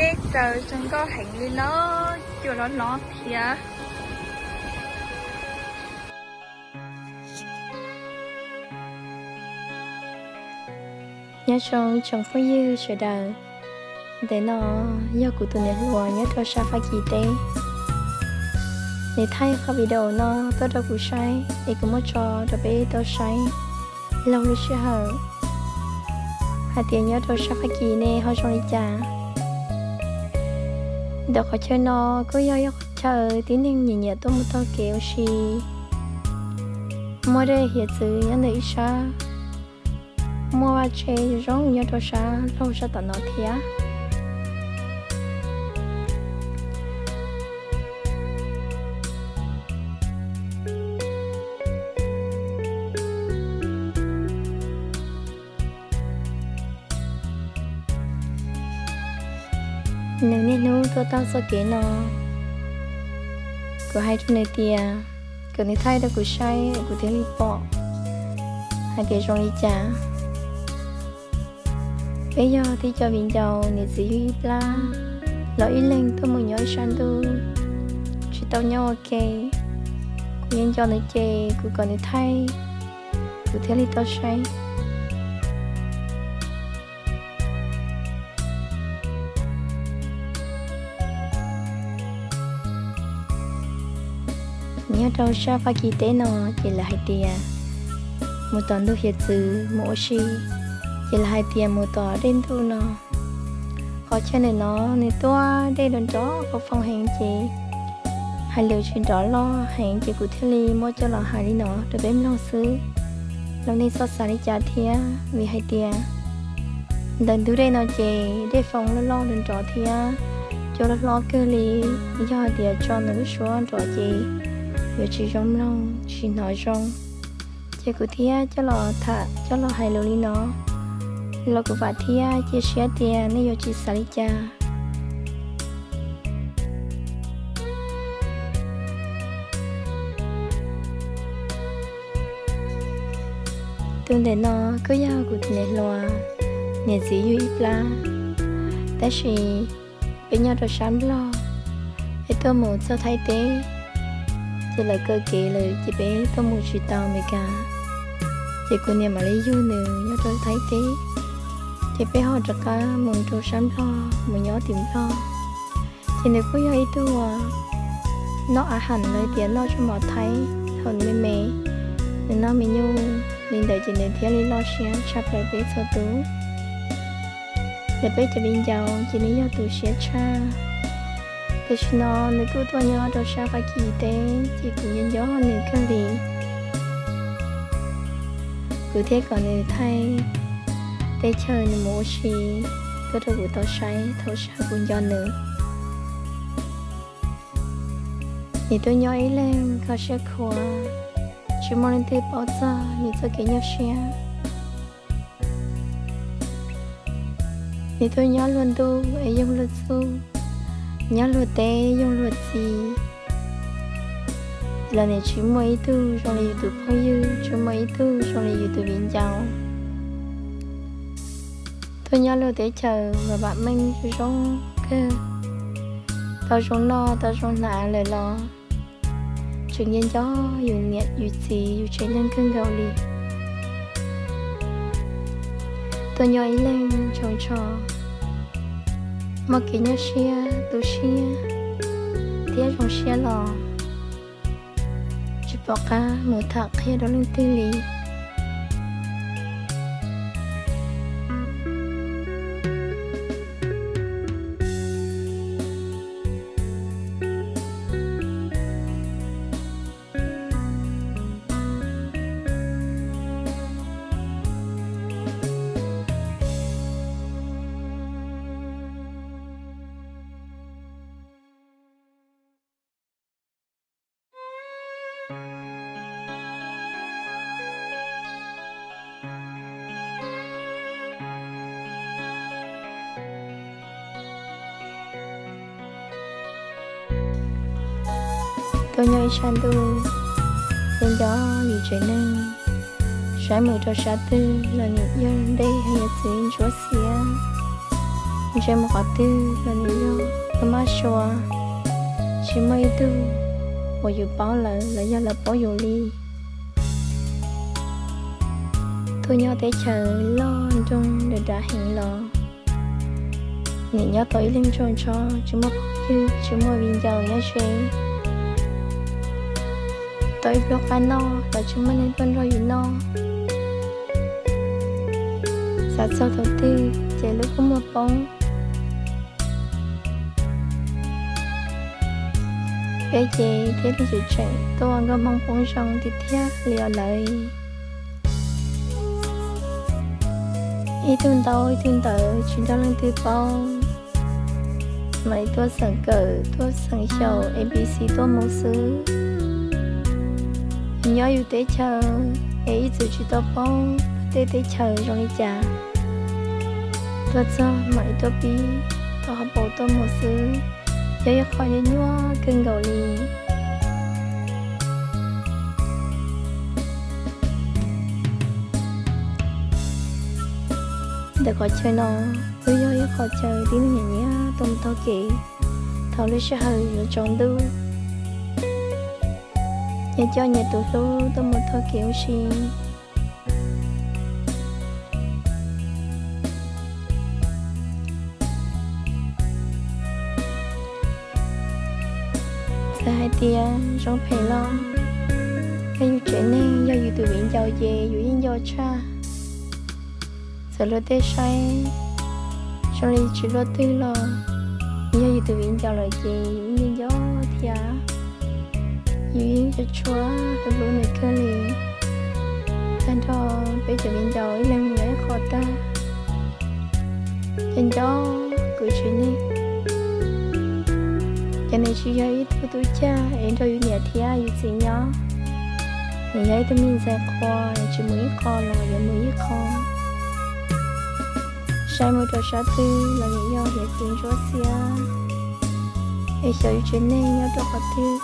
Teb tsaws zoo nkauj heev li no, cua los hlob thiab. Nyob zoo tsoom phooj ywg sawv daws, ntawm no yog kuv tus niam hluas nyob rau sab Fab Kis teb. Nws thaij qhov video no tuaj rau kuv saib es kuv muab tso rau peb tau saib laug lub sij hawm hais tias nyob rau sab Fab Kis ne ho zoo li cas. Ntawm qhov chaw no kuj yog ib qhov chaw tib neeg nyiam nyiam tuaj mus taug kev ua si. Muaj dej hiav txwv nyob ntawm ib sab, muaj vaj tse zoo zoo nyob rau sab laug sab tom no thiab. Nws niaj hnub tuaj taug txoj kev no, kuv hais rau nws tias kom nws thaij rau kuv saib kuv thiaj li pom hais tias zoo li cas. Peb yog tib co viv ncaus niam txiv yug ib plab los ib leeg tuaj mus nyob ib sab ntuj, tsis tau nyob ua ke. Kuv nco nco nws ces kuv kom nws thaij, kuv thiaj li tau saib. Nyob rau sab Fab Kis teb no ces lawv hais tias mus tom ntug hiav txwv mus ua si, ces lawv hais tias mus tom dej ntuj no. Qhov chaw ntawm no nws tuaj dej nrov nrov qau foo heev ces hais lus tsis nrov loj heev ces kuv thiaj li muab coj los hais li no rau peb mloog xwb. Los nej txhob xav li cas thiab, vim hais tias ntawm ntug dej no ces dej foo loj loj nrov nrov thiab cua loj hlob kawg li. Yog hais tias tso nws lub suab nrov ces yuav tsis zoo mloog tsis hnov zoo. Ces kuv thiaj coj los tham coj los hais lus li no, los kuv vam thiab cia siab tias nej yuav tsis xav li cas. Tus ntawm no kuj yog kuv tus niam hluas niam txiv yug ib plab, tab sis peb nyob rau sab Nplog, peb tuaj mus txog Thaib teb, ces lawv kaw kev lawm ces peb tuaj mus tsis tau Amelikas, ces kuv niam mam li yug nws nyob rau Thaib teb, ces peb ho rov qab mus rau sab Nplog mus nyob tim Nplog. Ces nws kuj yog ib tug uas noj av ham lawv tias noj tsuj mov Thaib thaum nws me me, nws noj me nyuj li ntawd ces nws thiaj li loj siab tshaj plaws peb txhua tus. Ntawm peb cov viv ncaus ces nws yog tus siab tshaj. Tam sim no nws kuj tuaj nyob rau sab Fab Kis teb ces kuv nco nco nws kawg li. Kuv thiaj kom nws thaij teb chaws nws mus ua si tuaj rau kuv tau saib thaum sab kuv nco nws. Nws tuaj nyob ib leeg kho siab khuav, tsis muaj leej twg paub txog nws txoj kev nyuaj siab. Nws tuaj nyob luag ntuj es yoog luag txuj, nyob luag teb yoog luag txiv, los nws tsis muaj ib tug zoo li yus tus phooj ywg, tsis muaj ib tug zoo li yus tus viv ncaus. Tuaj nyob luag teb chaws mas vam meej zoo zoo kawg, tau zoo noj tau zoo hnav lawm los tseem nco nco yus niam yus txiv yus tsev neeg kawg nkaus li. Tuaj nyob ib leeg tshau ntsho, muaj kev nyuaj siab tu siab thiab zoo siab los tsis pom qab mus tham qhia rau leej twg li. Tuaj nyob ib sab ntuj, nco nco yus tsev neeg, saib mus rau sab twg los nim yog ntej hos yog txiv ntsuab xiab. Ntsej muag qhov twg los nws yog lub mab sua, tsis muaj ib tug uas yus paub lawv los yog lawv paub yus li. Tuaj nyob teb chaws loj nroog dav dav heev los, nim nyob tau ib leeg tsaug ntshov, tsis muaj phooj ywg, tsis muaj viv ncaus nyob ze. Tau ib pluag qab noj los tsis muaj neeg tuaj nrog yus noj. Xav txog thaum twg ces lub kua muag poob. Peb ces thiaj li tseem tseem tuaj nkauj hmoob poob zoo tiag tiag li os lawv. Ib tug ntaub ib tug ntawv tsis nrog leej twg paub, mam li tuaj xeem kawm tuaj xeem xyaum A B C tuaj mus xwb. Yus nyob yus teb chaws es ib txwm tsis tau paub tej teb chaws zoo li cas. Tuaj txog mam li tuaj pib tau hauv paus tuaj mus xwb, yog ib qho nyuaj nyuaj kawg nkaus li. Ntawm qhov chaw no kuj yog ib qhov chaw tib neeg nyiam nyiam tuaj mus taug kev thaum lub sij hawm yuav tsaus ntuj. Nyias coj nyias tus hlub tuaj mus taug kev ua si. Txawm hais tias zoo phem los yog yus tsev neeg, yog yus tus viv ncaus ces yus yeej nco tshaj. Txawm luag tej saib zoo li tsis luaj twg los yog yus tus viv ncaus lawm ces yus yeej nco nco thiab. Yus yeej tshua tshua hlub hlub nws kawg li. Tag nrho peb cov viv ncaus ib leeg mus nyob ib qho tag, ces nco kuv tsev neeg. Ces nws tsis yog ib tug tub cag es nrog yus niam thiab yus txiv nyob. Nws yog ib tug me ntxhais qhua, nws tsis mus ib qho los yuav mus ib qho. Saib mus rau sab twg los nws yog hiav txwv ntsuab xiab, es xyov yus tsev neeg nyob rau qhov twg.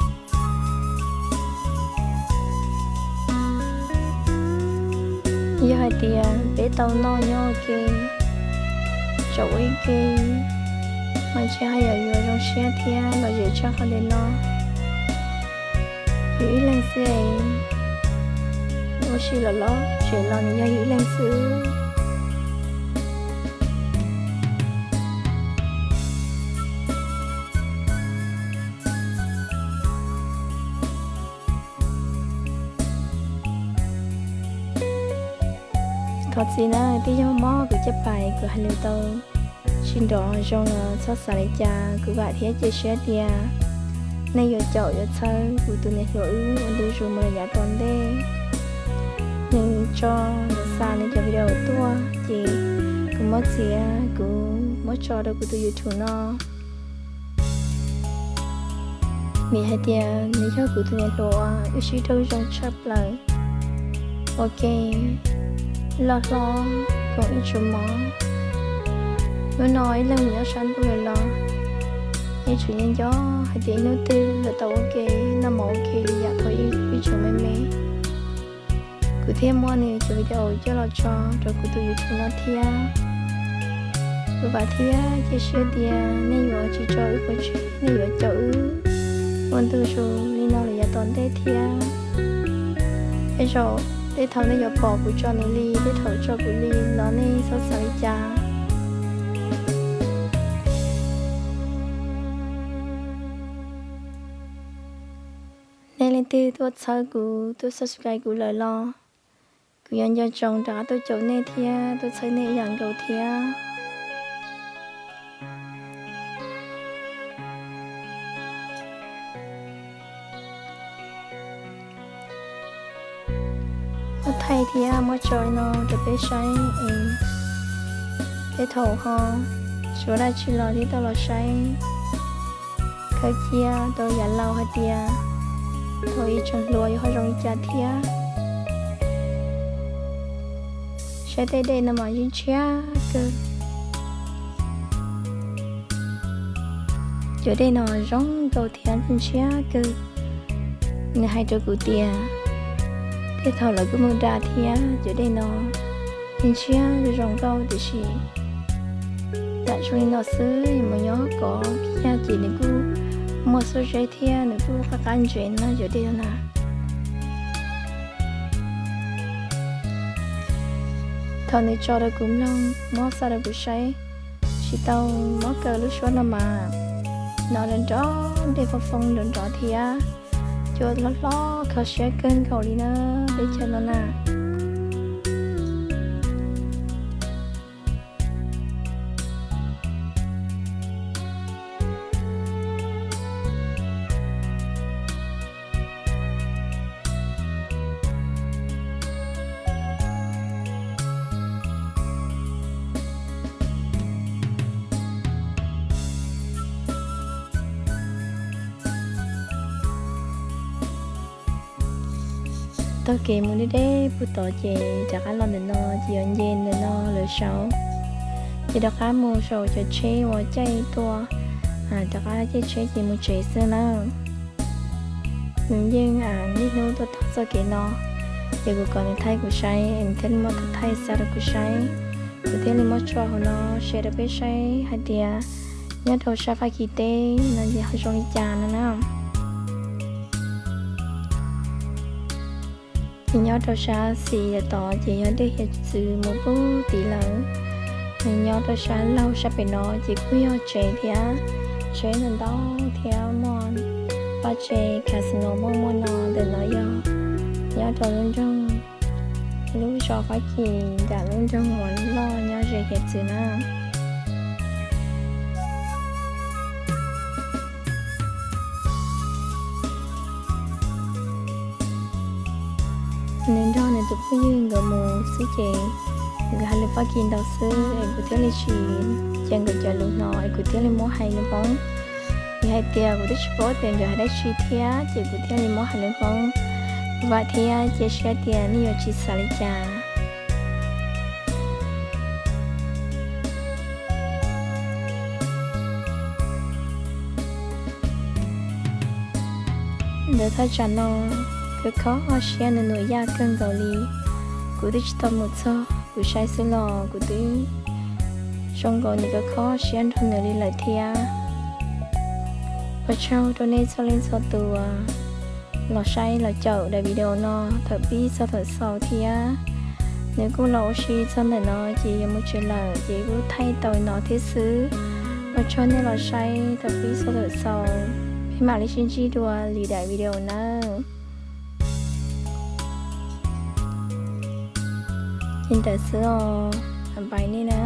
Yog hais tias peb tau noj nyob ua ke, tsaum ua ke, mas ntshe haj yam yuav zoo siab thiab lom zem tshaj qhov ntawm no. Yus ib leeg xwb es, ua si los los tsev los nws yog yus ib leeg xwb. Thov txim na, twb yog mob kuv caj pas kuv hais lus tau tsis nrov zoo los txhob xav li cas. Kuv vam thiab cia siab tias nej yuav caum yuav txhawb kuv tus niam hluas wb ua ntu zus mus lawm yav tom ntej. Nws tso, nws xa nws cov video tuaj ces kuv muab txiav, kuv muab tso rau kuv tus YouTube no. Vim hais tias nws yog kuv tus niam hluas wb sib raug zoo tshaj plaws ua ke, loj hlob koom ib tsoom mov. Hnub no ib leeg mus nyob sab ntuj lawm los yeej tseem nco nco hais tias ib hnub twg yuav tau ua ke noj mov ua ke li yam thaum ib tsoom me me. Kuv thiaj muab nws cov video coj los tso rau kuv tus YouTube no thiab. Kuv vam thiab cia siab tias nej yuav tsis tso wb pov tseg, nej yuav caum wb ua ntu zus li no lawm yav tom ntej thiab. Tej zaum tej thaum nej yuav pom kuv tso nws li tej thaum tso kuv li los nej txhob xav li cas. Nej leej twg tuaj txhawb kuv, tuaj subscribe kuv lawm los kuv yuav nco ntsoov rov qab tuaj caum nej thiab tuaj txhawb nej ib yam nkaus thiab. Muab thaij thiab muab tso li no rau peb saib es tej thaum ho tsis ua dab tsi los thiaj tau los saib. Khaws cia rau yav laus hais tias thaum ib tsoom hluas yuav ho zoo li cas thiab. Saib tej dej no mas yeej ntshiab kawg. Cov dej no zoo nkauj thiab ntshiab kawg. Nws hais rau kuv tias tej thaum lawv kuj mus da thiab cov dej no yeej ntshiab zoo nkauj tiam sis Zoo li no xwb, mus nyob kov kiag ces nws kuj muaj xuab zeb thiab nws kuj qab qab ntsev no cov dej no na. Thaum nws tso rau kuv mloog, muab xa rau kuv saib, tsis tau muab kaw lub suab no mas, nov nrov nrov, dej foob foob nrov nrov thiab, cua hlob hlob kho siab kawg nkaus li na, teb chaws no na. Taug kev mus deb deb puag tod ces rov qab los ntawm no ces yuav nce ntawm no lawv saud, ces rov qab mus saum cov tsheb uas caij tuaj, rov qab caij tsheb ces mus tsev xwb na. Nws yeej niaj hnub tuaj taug txoj kev no, ces kuv kom nws thaij kuv saib, nws thiaj li muab thaij xa rau kuv saib, kuv thiaj li muab tso hauv no share rau peb saib hais tias nyob rau sab Fab Kis teb no ces ho zoo li cas no na. Ces nyob rau sab xis tod ces yog dej hiav txwv mus pug tid lawm. Nws nyob rau sab laug sab pem no ces kuj yog tsev thiab, tsheb ntau ntau thiab muaj pab tsev casino muaj muaj no ntawm no yog nyob rau lub nroog, lub zos Fab Kis nram lub nroog uas loj nyob ze hiav txwv na. Nws nrog nws tus phooj ywg nkawd mus xwb ces nkawd hais lus Fab Kis ntau xwb es kuv thiaj li tsis cia nkawd cov lus no es kuv thiaj li muab hais lus Hmoob. Vim hais tias kuv twb tsis paub tias nkawd hais dab tsi thiab ces kuv thiaj li muab hais lus Hmoob. Vam thiab cia siab tias nej yuav tsis xav li cas. Ntawd thaj tsam no khov kho siab nws nuam yaj kawg nkaus li. Kuv twb tsis tau mus txog, kuv saib xwb los kuv twb zoo nkaus nws khov kho siab nrog nws li lawm thiab. Ua tsaug rau nej txhua leej txhua tus los saib los caum daim video no thaum pib txog thaum xaus thiab. Nws kuj los ua si txog ntawm no ces yuav mus tsev lawm ces kuj thaij tau no thiab xwb. Ua tsaug nej los saib thaum pib txog thaum xaus, peb mam li sib ntsib dua lwm daim video nawb. Li ntawd xwb os, bye nej na.